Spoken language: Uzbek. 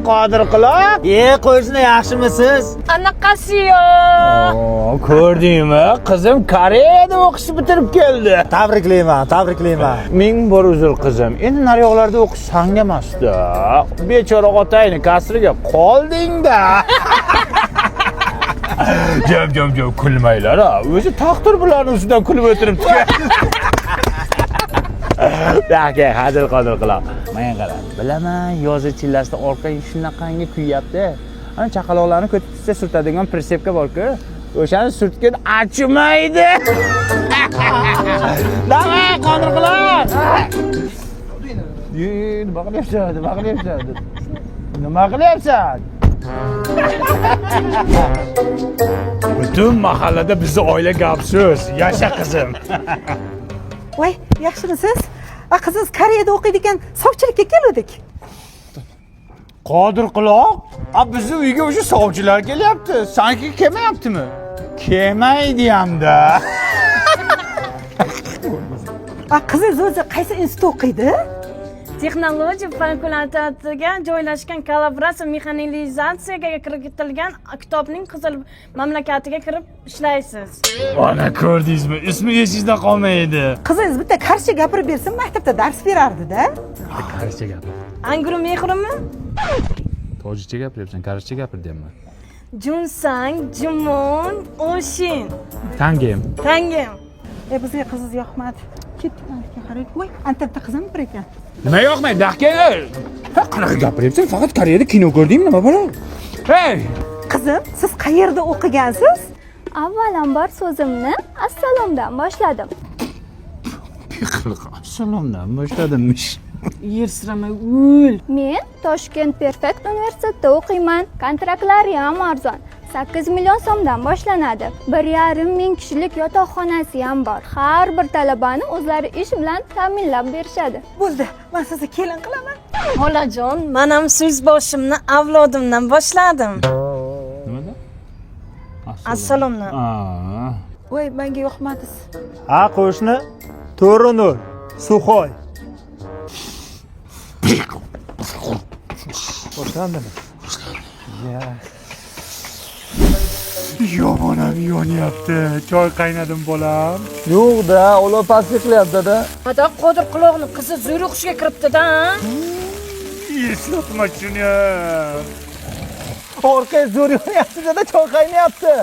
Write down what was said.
Qodir quloq. Qo'shni, yaxshimisiz? Anaqasi yo'q. Ko'rdingmi? Qizim Koreyada o'qishni bitirib keldi. Tabriklayman, tabriklayman. Ming bor uzr qizim. Endi naryoqlarda o'qish sanga emasda. Bechora otangni kasriga qolding-da. Jam jam jam kulmanglar ha. O'zi taqdir bularni ustidan kulib o'tiribdi. Aka, hazil Qodir quloq. Menga qara. Bilaman, yozi chillasida orqa shunaqangi kuyyapti. Ana chaqaloqlarni ko'tib surtadigan prisepka bor-ku. O'shani surtgin achimaydi. Davay, Qodir quloq. Nima qilyapsan? Nima qilyapsan? Nima qilyapsan? Butun mahallada bizni oila gap so'z. Yasha qizim. Voy, yaxshimisiz? A, qizingiz Koreyada o'qiydi ekan, sovchilikka keluvdik. Qodir quloq, a bizni uyga o'sha sovchilar kelyapti. Sanki kelmayaptimi? Kelmaydi hamda. A, qizingiz o'zi qaysi institutda o'qiydi? Texnologiya fakultetiga joylashgan kollaboratsiya mexanizatsiyaga kiritilgan kitobning qizil mamlakatiga kirib ishlaysiz. Ana ko'rdingizmi? Ismi esingizda qolmaydi. Qizingiz bitta koreyscha gapirib bersin, maktabda dars berardi-da. Koreyscha gapir. Angru mehrimi? Tojikcha gapiryapsan, koreyscha gapir deyapman. Junsang, Jumon, Oshin. Tangim. Tangim. Bizga qizingiz yoqmadi. Ketdik, anaga qaraylik. Voy, anta bitta qizim bir ekan. Nima yoqmaydi? Aka? Ha, qanaqa gapiryapsan? Faqat Koreyada kino ko'rdingmi, nima balo? Hey! Qizim, siz qayerda o'qigansiz? Avvalambor so'zimni assalomdan boshladim. Assalomdan boshladimmish. Yer siramay o'l. Men Toshkent Perfect universitetida o'qiyman. Kontraktlari ham arzon. 8 million so'mdan boshlanadi. 1,5 ming kishilik yotoqxonasi ham bor. Har bir talabani o'zlari ish bilan ta'minlab berishadi. Bo'ldi, men sizni kelin qilaman. Xolajon, men ham so'z boshimni avlodimdan boshladim. Nimada? Assalomdan. Voy, menga yoqmadingiz. Ha, qo'shni, 4-0. Suxoy. Boshlandimi? Ya. Yomonam yonyapti. Choy qaynadim bolam. Yo'q-da, ular pastga qilyapti-da. Ada Qodir quloqni qizi zo'r o'qishga kiribdi-da. Eslatma shuni. Orqa zo'r yonyapti, dada, choy qaynayapti.